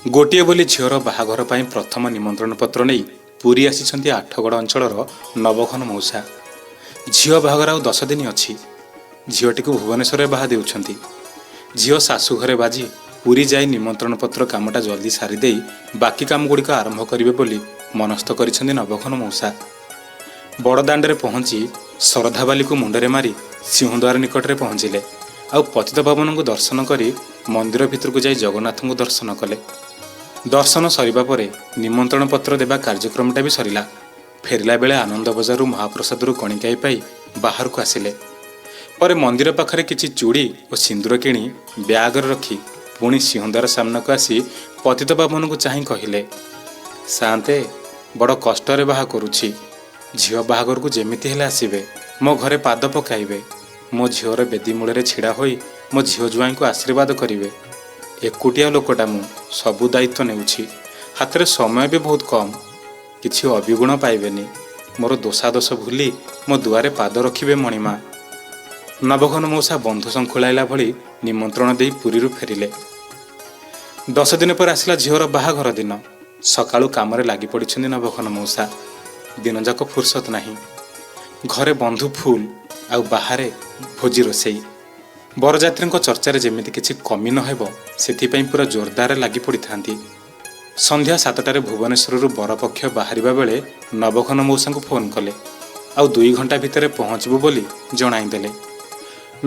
ଗୋଟିଏ ବୋଲି ଝିଅର ବାହାଘର ପାଇଁ ପ୍ରଥମ ନିମନ୍ତ୍ରଣ ପତ୍ର ନେଇ ପୁରୀ ଆସିଛନ୍ତି ଆଠଗଡ଼ ଅଞ୍ଚଳର ନବଘନ ମଉସା। ଝିଅ ବାହାଘର ଆଉ 10 ଦିନ ଅଛି। ଝିଅଟିକୁ ଭୁବନେଶ୍ୱରରେ ବାହା ଦେଉଛନ୍ତି। ଝିଅ ଶାଶୁଘରେ ବାଜି ପୁରୀ ଯାଇ ନିମନ୍ତ୍ରଣ ପତ୍ର କାମଟା ଜଲ୍ଦି ସାରିଦେଇ ବାକି କାମଗୁଡ଼ିକ ଆରମ୍ଭ କରିବେ ବୋଲି ମନସ୍ଥ କରିଛନ୍ତି ନବଘନ ମଉସା। ବଡ଼ଦାଣ୍ଡରେ ପହଞ୍ଚି ଶରଧାବାଲିକୁ ମୁଣ୍ଡରେ ମାରି ସିଂହଦ୍ୱାର ନିକଟରେ ପହଞ୍ଚିଲେ ଆଉ ପତିତପାବନଙ୍କୁ ଦର୍ଶନ କରି ମନ୍ଦିର ଭିତରକୁ ଯାଇ ଜଗନ୍ନାଥଙ୍କୁ ଦର୍ଶନ କଲେ। ଦର୍ଶନ ସରିବା ପରେ ନିମନ୍ତ୍ରଣ ପତ୍ର ଦେବା କାର୍ଯ୍ୟକ୍ରମଟା ବି ସରିଲା। ଫେରିଲା ବେଳେ ଆନନ୍ଦ ବଜାରରୁ ମହାପ୍ରସାଦରୁ କଣିକାଏ ପାଇ ବାହାରକୁ ଆସିଲେ। ପରେ ମନ୍ଦିର ପାଖରେ କିଛି ଚୁଡ଼ି ଓ ସିନ୍ଦୁର କିଣି ବ୍ୟାଗରେ ରଖି ପୁଣି ସିଂହଦ୍ୱାର ସାମ୍ନାକୁ ଆସି ପତିତପାବନଙ୍କୁ ଚାହିଁ କହିଲେ, ସାଆନ୍ତେ, ବଡ଼ କଷ୍ଟରେ ବାହା କରୁଛି। ଝିଅ ବାହାଘରକୁ ଯେମିତି ହେଲେ ଆସିବେ, ମୋ ଘରେ ପାଦ ପକାଇବେ, ମୋ ଝିଅର ବେଦୀ ମୂଳରେ ଛିଡ଼ା ହୋଇ ମୋ ଝିଅ ଜ୍ୱାଇଁଙ୍କୁ ଆଶୀର୍ବାଦ କରିବେ। ଏକୁଟିଆ ଲୋକଟା ମୁଁ ସବୁ ଦାୟିତ୍ୱ ନେଉଛି। ହାତରେ ସମୟ ବି ବହୁତ କମ୍। କିଛି ଅବିଗୁଣ ପାଇବେନି। ମୋର ଦୋଷାଦୋଷ ଭୁଲି ମୋ ଦୁଆରେ ପାଦ ରଖିବେ ମଣିମା। ନବଘନ ମଉସା ବନ୍ଧୁ ଶଙ୍ଖୁଳାଇଲା ଭଳି ନିମନ୍ତ୍ରଣ ଦେଇ ପୁରୀରୁ ଫେରିଲେ। 10 ଦିନ ପରେ ଆସିଲା ଝିଅର ବାହାଘର ଦିନ। ସକାଳୁ କାମରେ ଲାଗି ପଡ଼ିଛନ୍ତି ନବଘନ ମଉସା। ଦିନଯାକ ଫୁର୍ସତ ନାହିଁ। ଘରେ ବନ୍ଧୁ ଫୁଲ ଆଉ ବାହାରେ ଭୋଜି ରୋଷେଇ। ବରଯାତ୍ରୀଙ୍କ ଚର୍ଚ୍ଚାରେ ଯେମିତି କିଛି କମି ନ ହେବ, ସେଥିପାଇଁ ପୁରା ଜୋରଦାରରେ ଲାଗି ପଡ଼ିଥାନ୍ତି। ସନ୍ଧ୍ୟା 7ଟାରେ ଭୁବନେଶ୍ୱରରୁ ବରପକ୍ଷ ବାହାରିବା ବେଳେ ନବଘନ ମଉସାଙ୍କୁ ଫୋନ୍ କଲେ ଆଉ 2 ଘଣ୍ଟା ଭିତରେ ପହଞ୍ଚିବୁ ବୋଲି ଜଣାଇଦେଲେ।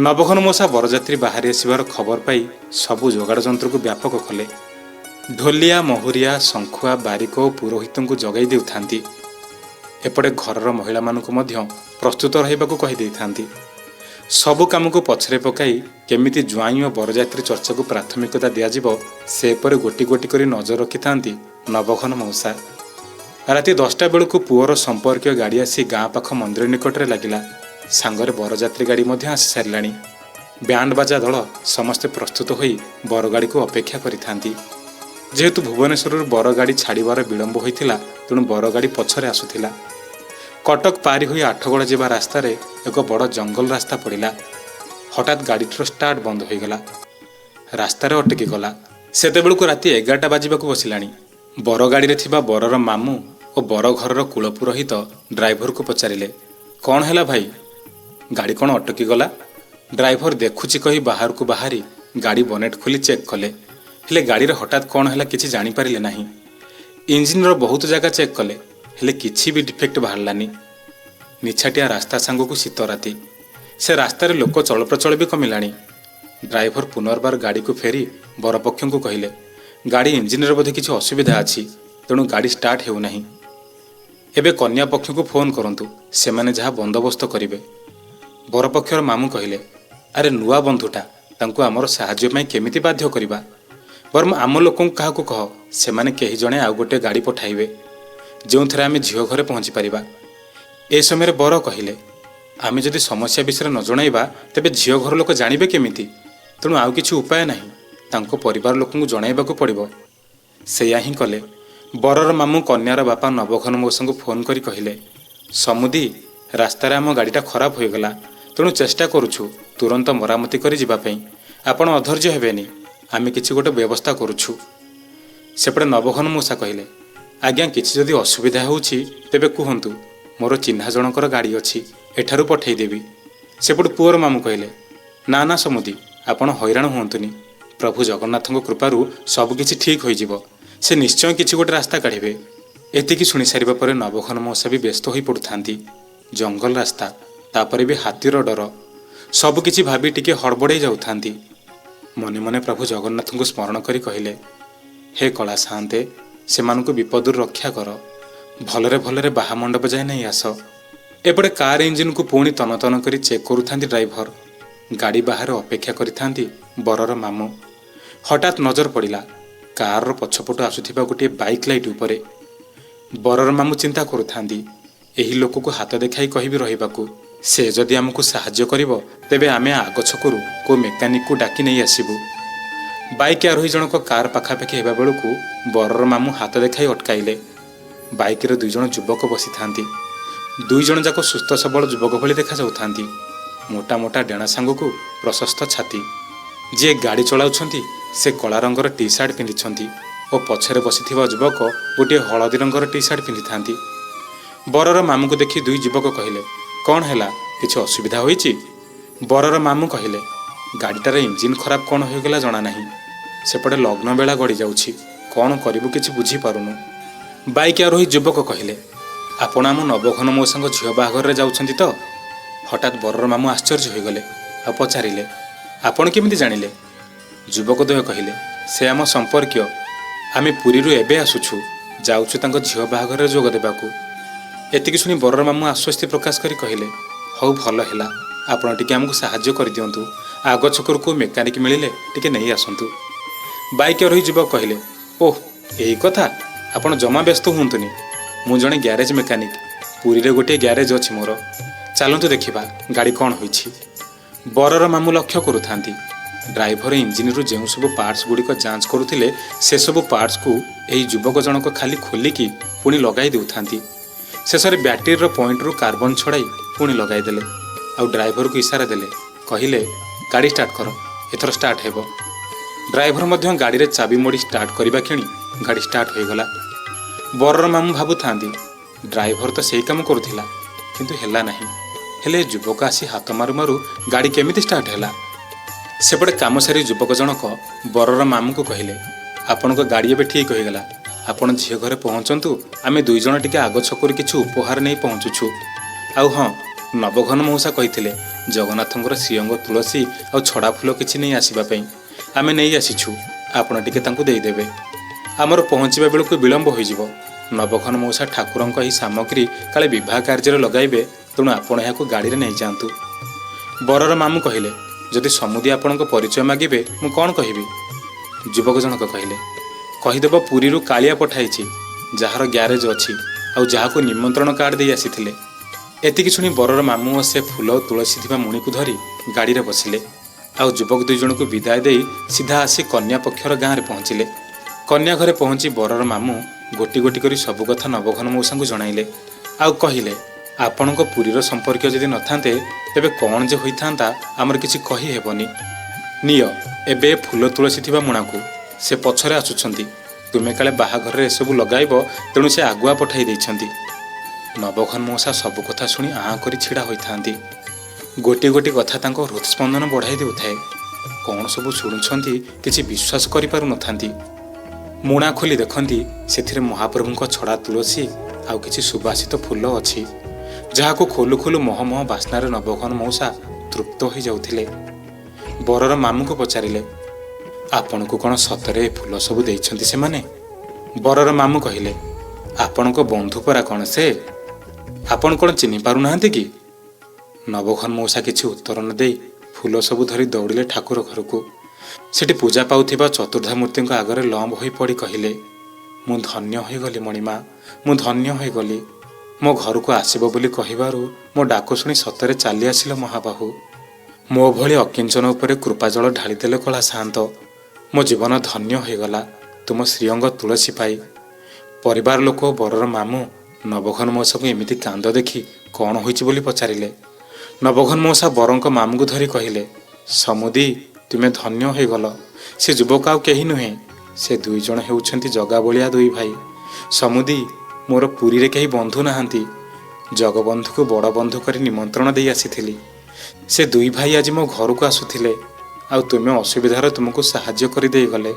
ନବଘନ ମଉସା ବରଯାତ୍ରୀ ବାହାରି ଆସିବାର ଖବର ପାଇ ସବୁ ଯୋଗାଡ଼ ଯନ୍ତ୍ରକୁ ବ୍ୟାପକ କଲେ। ଢୋଲିଆ, ମହୁରିଆ, ଶଙ୍ଖୁଆ, ବାରିକ ଓ ପୁରୋହିତଙ୍କୁ ଜଗାଇ ଦେଉଥାନ୍ତି। ଏପଟେ ଘରର ମହିଳାମାନଙ୍କୁ ମଧ୍ୟ ପ୍ରସ୍ତୁତ ରହିବାକୁ କହିଦେଇଥାନ୍ତି। ସବୁ କାମକୁ ପଛରେ ପକାଇ କେମିତି ଜ୍ୱାଇଁ ଓ ବରଯାତ୍ରୀ ଚର୍ଚ୍ଚାକୁ ପ୍ରାଥମିକତା ଦିଆଯିବ, ସେ ଉପରେ ଗୋଟି ଗୋଟି କରି ନଜର ରଖିଥାନ୍ତି ନବଘନ ମଉସା। ରାତି 10ଟା ବେଳକୁ ପୁଅର ସମ୍ପର୍କୀୟ ଗାଡ଼ି ଆସି ଗାଁ ପାଖ ମନ୍ଦିର ନିକଟରେ ଲାଗିଲା। ସାଙ୍ଗରେ ବରଯାତ୍ରୀ ଗାଡ଼ି ମଧ୍ୟ ଆସି ସାରିଲାଣି। ବ୍ୟାଣ୍ଡ ବାଜା ଦଳ ସମସ୍ତେ ପ୍ରସ୍ତୁତ ହୋଇ ବରଗାଡ଼ିକୁ ଅପେକ୍ଷା କରିଥାନ୍ତି। ଯେହେତୁ ଭୁବନେଶ୍ୱରରୁ ବରଗାଡ଼ି ଛାଡ଼ିବାର ବିଳମ୍ବ ହୋଇଥିଲା, ତେଣୁ ବରଗାଡ଼ି ପଛରେ ଆସୁଥିଲା। କଟକ ପାରି ହୋଇ ଆଠଗଡ଼ ଯିବା ରାସ୍ତାରେ ଏକ ବଡ଼ ଜଙ୍ଗଲ ରାସ୍ତା ପଡ଼ିଲା। ହଠାତ୍ ଗାଡ଼ିଟିର ଷ୍ଟାର୍ଟ ବନ୍ଦ ହୋଇଗଲା, ରାସ୍ତାରେ ଅଟକି ଗଲା। ସେତେବେଳକୁ ରାତି 11ଟା ବାଜିବାକୁ ବସିଲାଣି। ବରଗାଡ଼ିରେ ଥିବା ବରର ମାମୁଁ ଓ ବର ଘରର କୁଳପୁରୋହିତ ଡ୍ରାଇଭରକୁ ପଚାରିଲେ, କ'ଣ ହେଲା ଭାଇ, ଗାଡ଼ି କ'ଣ ଅଟକି ଗଲା? ଡ୍ରାଇଭର ଦେଖୁଛି କହି ବାହାରକୁ ବାହାରି ଗାଡ଼ି ବନେଟ୍ ଖୋଲି ଚେକ୍ କଲେ। ହେଲେ ଗାଡ଼ିର ହଠାତ୍ କ'ଣ ହେଲା କିଛି ଜାଣିପାରିଲେ ନାହିଁ। ଇଞ୍ଜିନ୍ର ବହୁତ ଜାଗା ଚେକ୍ କଲେ, ହେଲେ କିଛି ବି ଡିଫେକ୍ଟ ବାହାରିଲାନି। ନିଛାଟିଆ ରାସ୍ତା ସାଙ୍ଗକୁ ଶୀତ ରାତି, ସେ ରାସ୍ତାରେ ଲୋକ ଚଳପ୍ରଚଳ ବି କମିଲାଣି। ଡ୍ରାଇଭର ପୁନର୍ବାର ଗାଡ଼ିକୁ ଫେରି ବରପକ୍ଷଙ୍କୁ କହିଲେ, ଗାଡ଼ି ଇଞ୍ଜିନ୍ର ବୋଧେ କିଛି ଅସୁବିଧା ଅଛି, ତେଣୁ ଗାଡ଼ି ଷ୍ଟାର୍ଟ ହେଉନାହିଁ। ଏବେ କନ୍ୟା ପକ୍ଷକୁ ଫୋନ୍ କରନ୍ତୁ, ସେମାନେ ଯାହା ବନ୍ଦୋବସ୍ତ କରିବେ। ବରପକ୍ଷର ମାମୁଁ କହିଲେ, ଆରେ ନୂଆ ବନ୍ଧୁଟା, ତାଙ୍କୁ ଆମର ସାହାଯ୍ୟ ପାଇଁ କେମିତି ବାଧ୍ୟ କରିବା? ବରଂ ଆମ ଲୋକଙ୍କୁ କାହାକୁ କହ, ସେମାନେ କେହି ଜଣେ ଆଉ ଗୋଟିଏ ଗାଡ଼ି ପଠାଇବେ, ଯେଉଁଥିରେ ଆମେ ଝିଅ ଘରେ ପହଞ୍ଚି ପାରିବା। ଏ ସମୟରେ ବର କହିଲେ, ଆମେ ଯଦି ସମସ୍ୟା ବିଷୟରେ ନ ଜଣାଇବା, ତେବେ ଝିଅ ଘର ଲୋକ ଜାଣିବେ କେମିତି? ତେଣୁ ଆଉ କିଛି ଉପାୟ ନାହିଁ, ତାଙ୍କ ପରିବାର ଲୋକଙ୍କୁ ଜଣାଇବାକୁ ପଡ଼ିବ। ସେଇଆ ହିଁ କଲେ। ବରର ମାମୁଁ କନ୍ୟାର ବାପା ନବଘନ ମଉସାଙ୍କୁ ଫୋନ୍ କରି କହିଲେ, ସମୁଦି, ରାସ୍ତାରେ ଆମ ଗାଡ଼ିଟା ଖରାପ ହୋଇଗଲା, ତେଣୁ ଚେଷ୍ଟା କରୁଛୁ ତୁରନ୍ତ ମରାମତି କରି ଯିବା ପାଇଁ। ଆପଣ ଅଧୈର୍ଯ୍ୟ ହେବେନି, ଆମେ କିଛି ଗୋଟେ ବ୍ୟବସ୍ଥା କରୁଛୁ। ସେପଟେ ନବଘନ ମଉସା କହିଲେ, ଆଜ୍ଞା, କିଛି ଯଦି ଅସୁବିଧା ହେଉଛି ତେବେ କୁହନ୍ତୁ, ମୋର ଚିହ୍ନା ଜଣଙ୍କର ଗାଡ଼ି ଅଛି, ଏଠାରୁ ପଠେଇଦେବି। ସେପଟୁ ପୁଅର ମାମୁଁ କହିଲେ, ନା ନା ସମୁଦି, ଆପଣ ହଇରାଣ ହୁଅନ୍ତୁନି। ପ୍ରଭୁ ଜଗନ୍ନାଥଙ୍କ କୃପାରୁ ସବୁକିଛି ଠିକ୍ ହୋଇଯିବ। ସେ ନିଶ୍ଚୟ କିଛି ଗୋଟେ ରାସ୍ତା କାଢ଼ିବେ। ଏତିକି ଶୁଣି ସାରିବା ପରେ ନବଘନ ମଉସା ବି ବ୍ୟସ୍ତ ହୋଇ ପଡ଼ୁଥାନ୍ତି। ଜଙ୍ଗଲ ରାସ୍ତା, ତାପରେ ବି ହାତୀର ଡର, ସବୁକିଛି ଭାବି ଟିକେ ହଡ଼ବଡ଼େଇ ଯାଉଥାନ୍ତି। ମନେ ମନେ ପ୍ରଭୁ ଜଗନ୍ନାଥଙ୍କୁ ସ୍ମରଣ କରି କହିଲେ, ହେ କଳା ସାଆନ୍ତେ, ସେମାନଙ୍କୁ ବିପଦରୁ ରକ୍ଷା କର, ଭଲରେ ଭଲରେ ବାହା ମଣ୍ଡପ ଯାଏ ନେଇ ଆସ। ଏପଟେ କାର୍ ଇଞ୍ଜିନକୁ ପୁଣି ତନ ତନ କରି ଚେକ୍ କରୁଥାନ୍ତି ଡ୍ରାଇଭର। ଗାଡ଼ି ବାହାରେ ଅପେକ୍ଷା କରିଥାନ୍ତି ବରର ମାମୁଁ। ହଠାତ୍ ନଜର ପଡ଼ିଲା କାର୍ର ପଛପଟୁ ଆସୁଥିବା ଗୋଟିଏ ବାଇକ୍ ଲାଇଟ୍ ଉପରେ। ବରର ମାମୁଁ ଚିନ୍ତା କରୁଥାନ୍ତି, ଏହି ଲୋକକୁ ହାତ ଦେଖାଇ କହିବି ରହିବାକୁ। ସେ ଯଦି ଆମକୁ ସାହାଯ୍ୟ କରିବ, ତେବେ ଆମେ ଆଗ ଛକରୁ କେଉଁ ମେକାନିକକୁ ଡାକି ନେଇ ଆସିବୁ। ବାଇକ୍ ଆରୋହୀ ଜଣକ କାର୍ ପାଖାପାଖି ହେବା ବେଳକୁ ବରର ମାମୁଁ ହାତ ଦେଖାଇ ଅଟକାଇଲେ। ବାଇକ୍ରେ 2 ଜଣ ଯୁବକ ବସିଥାନ୍ତି। 2 ଜଣ ଯାକ ସୁସ୍ଥ ସବଳ ଯୁବକ ଭଳି ଦେଖାଯାଉଥାନ୍ତି। ମୋଟା ମୋଟା ଡେଣା ସାଙ୍ଗକୁ ପ୍ରଶସ୍ତ ଛାତି। ଯିଏ ଗାଡ଼ି ଚଳାଉଛନ୍ତି ସେ କଳା ରଙ୍ଗର ଟି ସାର୍ଟ ପିନ୍ଧିଛନ୍ତି। ଓ ପଛରେ ବସିଥିବା ଯୁବକ ଗୋଟିଏ ହଳଦୀ ରଙ୍ଗର ଟି ସାର୍ଟ ପିନ୍ଧିଥାନ୍ତି। ବରର ମାମୁଁକୁ ଦେଖି ଦୁଇ ଯୁବକ କହିଲେ, କ'ଣ ହେଲା, କିଛି ଅସୁବିଧା ହୋଇଛି? ବରର ମାମୁଁ କହିଲେ, ଗାଡ଼ିଟାର ଇଞ୍ଜିନ୍ ଖରାପ କ'ଣ ହୋଇଗଲା ଜଣା ନାହିଁ। ସେପଟେ ଲଗ୍ନ ବେଳା ଗଡ଼ି ଯାଉଛି, କ'ଣ କରିବୁ କିଛି ବୁଝିପାରୁନୁ। ବାଇକ୍ ଆରୋହୀ ଯୁବକ କହିଲେ, ଆପଣ ଆମ ନବଘନ ମଉସାଙ୍କ ଝିଅ ବାହାଘରରେ ଯାଉଛନ୍ତି ତ? ହଠାତ୍ ବରର ମାମୁଁ ଆଶ୍ଚର୍ଯ୍ୟ ହୋଇଗଲେ ଆଉ ପଚାରିଲେ, ଆପଣ କେମିତି ଜାଣିଲେ? ଯୁବକ ଦ୍ୱୟ କହିଲେ, ସେ ଆମ ସମ୍ପର୍କୀୟ। ଆମେ ପୁରୀରୁ ଏବେ ଆସୁଛୁ, ଯାଉଛୁ ତାଙ୍କ ଝିଅ ବାହାଘରରେ ଯୋଗ ଦେବାକୁ। ଏତିକି ଶୁଣି ବରର ମାମୁଁ ଆଶ୍ୱସ୍ତି ପ୍ରକାଶ କରି କହିଲେ, ହଉ ଭଲ ହେଲା, ଆପଣ ଟିକେ ଆମକୁ ସାହାଯ୍ୟ କରିଦିଅନ୍ତୁ। ଆଗ ଛକରୁ କେଉଁ ମେକାନିକ୍ ମିଳିଲେ ଟିକେ ନେଇ ଆସନ୍ତୁ। ବାଇକ୍ ଆରୋହୀ ଯୁବକ କହିଲେ, ଓହ ଏଇ କଥା, ଆପଣ ଜମା ବ୍ୟସ୍ତ ହୁଅନ୍ତୁନି। ମୁଁ ଜଣେ ଗ୍ୟାରେଜ ମେକାନିକ୍, ପୁରୀରେ ଗୋଟିଏ ଗ୍ୟାରେଜ ଅଛି ମୋର। ଚାଲନ୍ତୁ ଦେଖିବା ଗାଡ଼ି କ'ଣ ହୋଇଛି। ବରର ମାମୁଁ ଲକ୍ଷ୍ୟ କରୁଥାନ୍ତି, ଡ୍ରାଇଭର ଇଞ୍ଜିନରୁ ଯେଉଁ ସବୁ ପାର୍ଟସ ଗୁଡ଼ିକ ଯାଞ୍ଚ କରୁଥିଲେ, ସେସବୁ ପାର୍ଟସକୁ ଏହି ଯୁବକ ଜଣକ ଖାଲି ଖୋଲିକି ପୁଣି ଲଗାଇ ଦେଉଥାନ୍ତି। ଶେଷରେ ବ୍ୟାଟେରୀର ପଏଣ୍ଟରୁ କାର୍ବନ ଛଡ଼ାଇ ପୁଣି ଲଗାଇଦେଲେ ଆଉ ଡ୍ରାଇଭରକୁ ଇସାରା ଦେଲେ, କହିଲେ, ଗାଡ଼ି ଷ୍ଟାର୍ଟ କର, ଏଥର ଷ୍ଟାର୍ଟ ହେବ। ଡ୍ରାଇଭର ମଧ୍ୟ ଗାଡ଼ିରେ ଚାବି ମୋଡ଼ି ଷ୍ଟାର୍ଟ କରିବା କ୍ଷଣି ଗାଡ଼ି ଷ୍ଟାର୍ଟ ହୋଇଗଲା। ବରର ମାମୁଁ ଭାବୁଥାନ୍ତି, ଡ୍ରାଇଭର ତ ସେଇ କାମ କରୁଥିଲା, କିନ୍ତୁ ହେଲା ନାହିଁ। ହେଲେ ଯୁବକ ଆସି ହାତ ମାରୁ ମାରୁ ଗାଡ଼ି କେମିତି ଷ୍ଟାର୍ଟ ହେଲା? ସେପଟେ କାମ ସାରି ଯୁବକ ଜଣକ ବରର ମାମୁଁକୁ କହିଲେ, ଆପଣଙ୍କ ଗାଡ଼ି ଏବେ ଠିକ୍ ହୋଇଗଲା, ଆପଣ ଝିଅ ଘରେ ପହଞ୍ଚନ୍ତୁ, ଆମେ ଦୁଇ ଜଣ ଟିକେ ଆଗ ଛକରୁ କିଛି ଉପହାର ନେଇ ପହଞ୍ଚୁଛୁ। ଆଉ ହଁ, ନବଘନ ମଉସା କହିଥିଲେ ଜଗନ୍ନାଥଙ୍କର ଶ୍ରୀଅଙ୍ଗ ତୁଳସୀ ଆଉ ଛଡ଼ା ଫୁଲ କିଛି ନେଇ ଆସିବା ପାଇଁ। ଆମେ ନେଇ ଆସିଛୁ, ଆପଣ ଟିକେ ତାଙ୍କୁ ଦେଇଦେବେ। ଆମର ପହଞ୍ଚିବା ବେଳକୁ ବିଳମ୍ବ ହୋଇଯିବ। ନବଘନ ମଉସା ଠାକୁରଙ୍କ ଏହି ସାମଗ୍ରୀ କାଳେ ବିବାହ କାର୍ଯ୍ୟରେ ଲଗାଇବେ, ତେଣୁ ଆପଣ ଏହାକୁ ଗାଡ଼ିରେ ନେଇଯାଆନ୍ତୁ। ବରର ମାମୁଁ କହିଲେ, ଯଦି ସମୁଦି ଆପଣଙ୍କ ପରିଚୟ ମାଗିବେ ମୁଁ କ'ଣ କହିବି? ଯୁବକ ଜଣକ କହିଲେ, କହିଦେବ ପୁରୀରୁ କାଳିଆ ପଠାଇଛି, ଯାହାର ଗ୍ୟାରେଜ ଅଛି ଆଉ ଯାହାକୁ ନିମନ୍ତ୍ରଣ କାର୍ଡ଼ ଦେଇ ଆସିଥିଲେ। ଏତିକି ଶୁଣି ବରର ମାମୁଁ ଓ ସେ ଫୁଲ ତୁଳସୀ ଥିବା ମୁଣିକୁ ଧରି ଗାଡ଼ିରେ ବସିଲେ ଆଉ ଯୁବକ ଦୁଇ ଜଣଙ୍କୁ ବିଦାୟ ଦେଇ ସିଧା ଆସି କନ୍ୟା ପକ୍ଷର ଗାଁରେ ପହଞ୍ଚିଲେ। କନ୍ୟା ଘରେ ପହଞ୍ଚି ବରର ମାମୁଁ ଗୋଟି ଗୋଟି କରି ସବୁ କଥା ନବଘନ ମଉସାଙ୍କୁ ଜଣାଇଲେ ଆଉ କହିଲେ, ଆପଣଙ୍କ ପୁରୀର ସମ୍ପର୍କୀୟ ଯଦି ନଥାନ୍ତେ ତେବେ କ'ଣ ଯେ ହୋଇଥାନ୍ତା ଆମର କିଛି କହିହେବନି। ନିଅ ଏବେ ଫୁଲ ତୁଳସୀ ଥିବା ମୁଣାକୁ, ସେ ପଛରେ ଆସୁଛନ୍ତି। ତୁମେ କାଳେ ବାହାଘରରେ ଏସବୁ ଲଗାଇବ, ତେଣୁ ସେ ଆଗୁଆ ପଠାଇ ଦେଇଛନ୍ତି। ନବଘନ ମଉସା ସବୁ କଥା ଶୁଣି ଆଁ କରି ଛିଡ଼ା ହୋଇଥାନ୍ତି। ଗୋଟିଏ ଗୋଟି କଥା ତାଙ୍କ ହୃଦସ୍ପନ୍ଦନ ବଢ଼ାଇ ଦେଉଥାଏ। କ'ଣ ସବୁ ଶୁଣୁଛନ୍ତି କିଛି ବିଶ୍ୱାସ କରିପାରୁନଥାନ୍ତି। ମୁଣା ଖୋଲି ଦେଖନ୍ତି, ସେଥିରେ ମହାପ୍ରଭୁଙ୍କ ଛଡ଼ା ତୁଳସୀ ଆଉ କିଛି ସୁବାସିତ ଫୁଲ ଅଛି, ଯାହାକୁ ଖୋଲୁ ଖୋଲୁ ମହ ମହ ବାସ୍ନାରେ ନବଘନ ମଉସା ତୃପ୍ତ ହୋଇଯାଉଥିଲେ। ବରର ମାମୁଁକୁ ପଚାରିଲେ, ଆପଣଙ୍କୁ କ'ଣ ସତରେ ଏ ଫୁଲ ସବୁ ଦେଇଛନ୍ତି ସେମାନେ? ବରର ମାମୁଁ କହିଲେ, ଆପଣଙ୍କ ବନ୍ଧୁ ପରା କ'ଣ ସେ? ଆପଣ କ'ଣ ଚିହ୍ନି ପାରୁନାହାନ୍ତି କି? ନବଘନ ମଉସା କିଛି ଉତ୍ତର ନ ଦେଇ ଫୁଲ ସବୁ ଧରି ଦୌଡ଼ିଲେ ଠାକୁର ଘରକୁ। ସେଠି ପୂଜା ପାଉଥିବା ଚତୁର୍ଦ୍ଧାମୂର୍ତ୍ତିଙ୍କ ଆଗରେ ଲମ୍ବ ହୋଇ ପଡ଼ି କହିଲେ, ମୁଁ ଧନ୍ୟ ହୋଇଗଲି ମଣିମା, ମୁଁ ଧନ୍ୟ ହୋଇଗଲି। ମୋ ଘରକୁ ଆସିବ ବୋଲି କହିବାରୁ ମୋ ଡାକ ଶୁଣି ସତରେ ଚାଲି ଆସିଲ ମହାବାହୁ। ମୋ ଭଳି ଅକିଞ୍ଚନ ଉପରେ କୃପାଜଳ ଢାଳିଦେଲେ କଳା ସାଆନ୍ତ। ମୋ ଜୀବନ ଧନ୍ୟ ହୋଇଗଲା ତୁମ ଶ୍ରୀଅଙ୍ଗ ତୁଳସୀ ପାଇ। ପରିବାର ଲୋକ ବରର ମାମୁଁ ନବଘନ ମଉସାକୁ ଏମିତି କାନ୍ଦ ଦେଖି କ'ଣ ହୋଇଛି ବୋଲି ପଚାରିଲେ। ନବଘନ ମଉସା ବରଙ୍କ ମାମୁଁକୁ ଧରି କହିଲେ, ସମୁଦି ତୁମେ ଧନ୍ୟ ହୋଇଗଲ। ସେ ଯୁବକ ଆଉ କେହି ନୁହେଁ, ସେ ଦୁଇ ଜଣ ହେଉଛନ୍ତି ଜଗାବଳିଆ ଦୁଇ ଭାଇ। ସମୁଦି, ମୋର ପୁରୀରେ କେହି ବନ୍ଧୁ ନାହାନ୍ତି। ଜଗବନ୍ଧୁକୁ ବଡ଼ ବନ୍ଧୁ କରି ନିମନ୍ତ୍ରଣ ଦେଇ ଆସିଥିଲି। ସେ ଦୁଇ ଭାଇ ଆଜି ମୋ ଘରକୁ ଆସୁଥିଲେ, ଆଉ ତୁମେ ଅସୁବିଧାରେ ତୁମକୁ ସାହାଯ୍ୟ କରିଦେଇଗଲେ।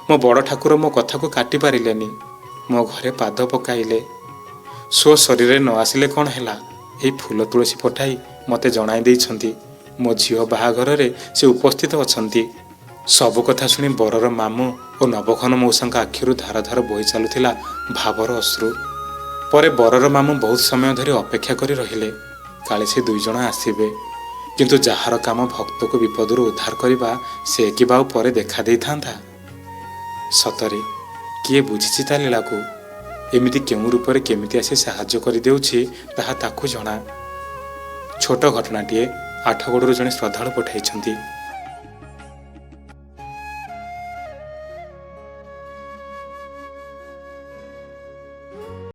ମୋ ବଡ଼ ଠାକୁର ମୋ କଥାକୁ କାଟି ପାରିଲେନି, ମୋ ଘରେ ପାଦ ପକାଇଲେ। ସ୍ୱ ଶରୀରରେ ନ ଆସିଲେ କ'ଣ ହେଲା, ଏଇ ଫୁଲ ତୁଳସୀ ପଠାଇ ମୋତେ ଜଣାଇ ଦେଇଛନ୍ତି ମୋ ଝିଅ ବାହାଘରରେ ସେ ଉପସ୍ଥିତ ଅଛନ୍ତି। ସବୁ କଥା ଶୁଣି ବରର ମାମୁଁ ଓ ନବଘନ ମଉସାଙ୍କ ଆଖିରୁ ଧାର ଧାର ବୋହି ଚାଲୁଥିଲା ଭାବର ଅଶ୍ରୁ। ପରେ ବରର ମାମୁଁ ବହୁତ ସମୟ ଧରି ଅପେକ୍ଷା କରି ରହିଲେ, କାଳେ ସେ ଦୁଇ ଜଣ ଆସିବେ। କିନ୍ତୁ ଯାହାର କାମ ଭକ୍ତକୁ ବିପଦରୁ ଉଦ୍ଧାର କରିବା, ସେ କିବା ଆଉ ପରେ ଦେଖା ଦେଇଥାନ୍ତା? ସତରେ କିଏ ବୁଝିଛି ତା ଲୀଳାକୁ? ଏମିତି କେଉଁ ରୂପରେ କେମିତି ଆସି ସାହାଯ୍ୟ କରିଦେଉଛି ତାହା ତାକୁ ଜଣା। ଛୋଟ ଘଟଣାଟିଏ ଆଠଗଡ଼ରୁ ଜଣେ ଶ୍ରଦ୍ଧାଳୁ ପଠାଇଛନ୍ତି।